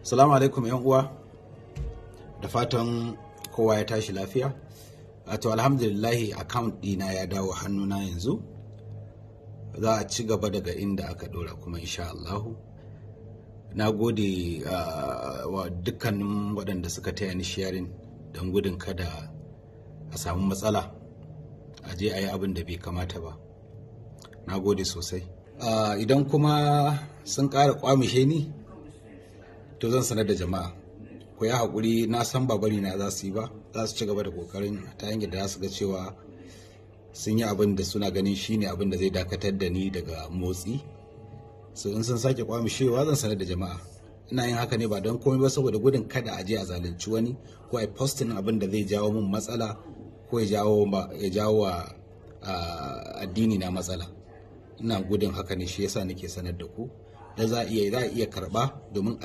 Salamu alaikum yan uwa, da fatan kowa ya tashi lafiya. To alhamdulillahi, account dina ya dawo hannuna yanzu. Za a ci gaba daga inda aka dora kuma insha Allahu. Na gode wa dukkanin waɗanda suka taya ni sharing don gudun kada a samu matsala a je a yi abin da bai kamata ba. Na gode sosai. Idan kuma sun ƙara kwamishe ni, to zan sanar da jama'a. Ku yi haƙuri, na san ba bari na za su yi ba, za su ci gaba da ƙoƙarin ta hanyar da za su ga cewa sun yi abin da suna ganin shine abin da zai dakatar da ni daga motsi. So in sun sake kwamishewa, zan sanar da jama'a. Ina yin haka ne ba don komai ba, saboda gudun kada a je a zalunci wani ko a posting abin da zai jawo min matsala ko ya jawo wa addini na matsala. Ina gudun haka ne, shi yasa nake sanar da ku da za a iya karba domin